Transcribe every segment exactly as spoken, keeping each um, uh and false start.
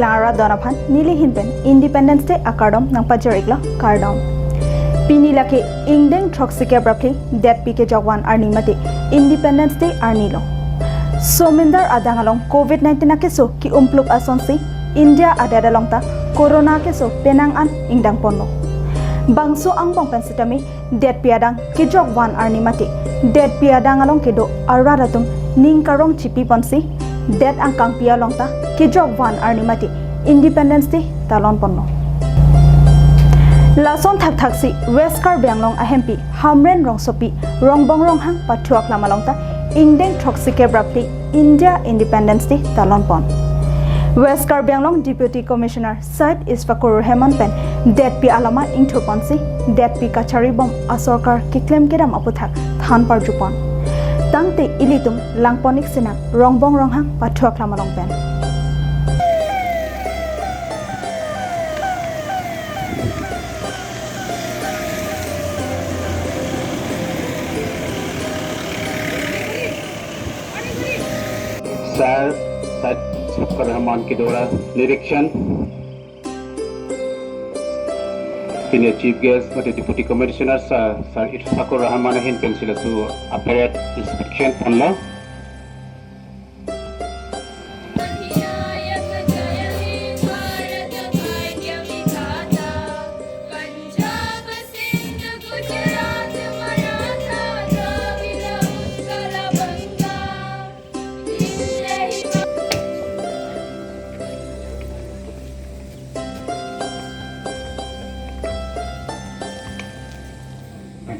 Langara don aphan neli ahin pen Independence Day akardom nangpajir-iklo, kardom. Pini lake ingdeng throksi kep ra phli detpi kejok van arni mate Independence Day arni lo. Somindar adang along covid nineteen akeso ki-umpluk asonsi India adet along ta corona akeso penang an ingdang ponlo. Bangso angbong pen sitame detpi adang kejok van arni mate detpi adang along kedo arat atum ning karong chipi ponsi det angkangpi along ta kejok van arni mate Independence Day talon ponlo. Lason thakthaksi West Karbi Anglong ahempi Hamren Rongsopi Rongbong Ronghang pathu aklam along ta ingdeng throksi kep ra phli India Independence Day talon pon. West Karbi Anglong Deputy Commissioner Syed Isfakur Rahman pen detpi alama ingthur ponsi detpi kachari bom asorkar keklem kedam aputhak than parju pon. Tangte ilitum langpon-ik sinang Rongbong Ronghang pathu aklam along pen. Sir Syed Isfakur Rahman kedo ra nirekshan, pini chief guest mate Deputy Commissioner Sir, Sir Isfakur Rahman ahin pensi laso a-parade inspection ponlo.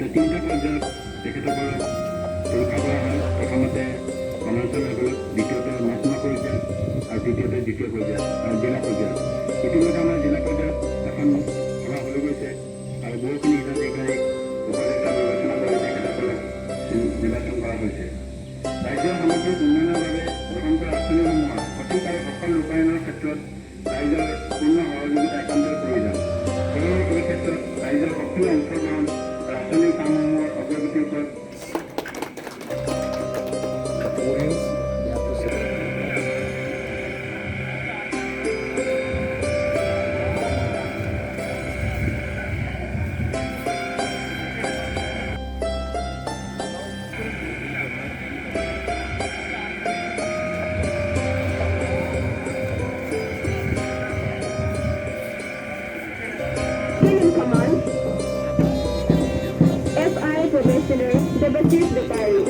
তাতে তিনিটা পৰ্যায়ত তেখেতসকলক পৰীক্ষা কৰা হয়। প্ৰথমতে বনাঞ্চল লেভেলত, দ্বিতীয়তে মহকুমা পৰ্যায়ত আৰু তৃতীয়তে দ্বিতীয় পৰ্যায়ত, আহ, জিলা পৰ্যায়ত। ইতিমধ্যে আমাৰ জিলা পৰ্যায়ত এখন সভা হৈ গৈছে আৰু বহুখিনি হিতাধিকাৰীক উপযুক্ত বিবেচনা কৰি তেখেতসকলক নিৰ্বাচন কৰা হৈছে। ৰাজ্যৰ সামগ্ৰিক উন্নয়নৰ বাবে গ্ৰহণ কৰা আঁচনিসমূহৰ সঠিক আৰু সফল ৰূপায়ণৰ ক্ষেত্ৰত ৰাইজৰ পূৰ্ণ সহযোগিতা একান্ত প্ৰয়োজন। সেয়ে এই ক্ষেত্ৰত ৰাইজৰ সক্ৰিয় অংশগ্ৰহণ আৰু আঁচনিৰ কামসমূহৰ অগ্ৰগতিৰ ওপৰত Team in command, F I Probationer Debashish Bepari.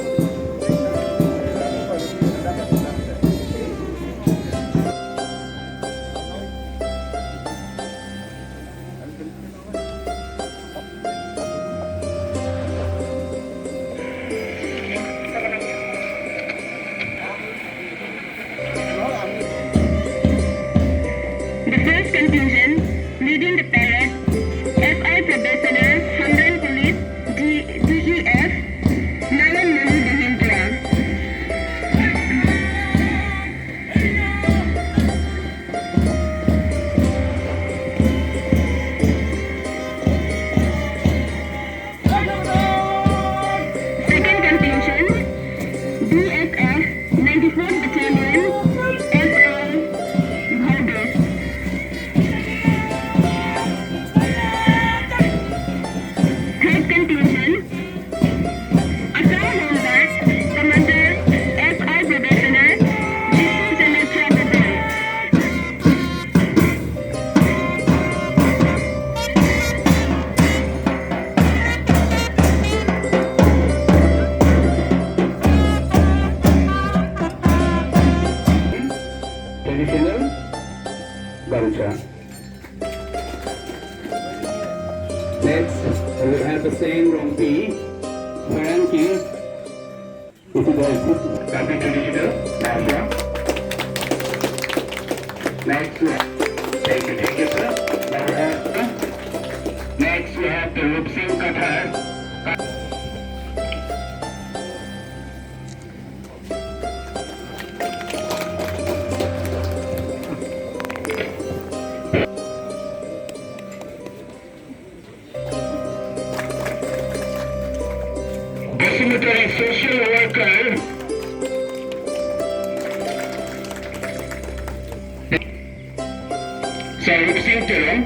The first contingent leading the parade, F I Probationer, Hamren Police, D-, D E F, Nalan Moni Dahindra. Second contingent, B S F, ninety-fourth Battalion, S I Bhadus. Third contingent, Assam Home Guard, Commander S I Probationer, Jitu Janachya Badal. Traditional Gamucha. Next, we will have the same Rongpi, Pharanki. This is the Gamucha traditional Gamucha. Next, we have, thank you, thank you, sir. Now we have, next, we have the Rupsing Kathar. Basumatary social worker. Singh Teron.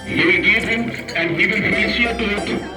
He will give him and he will wheelchair to it.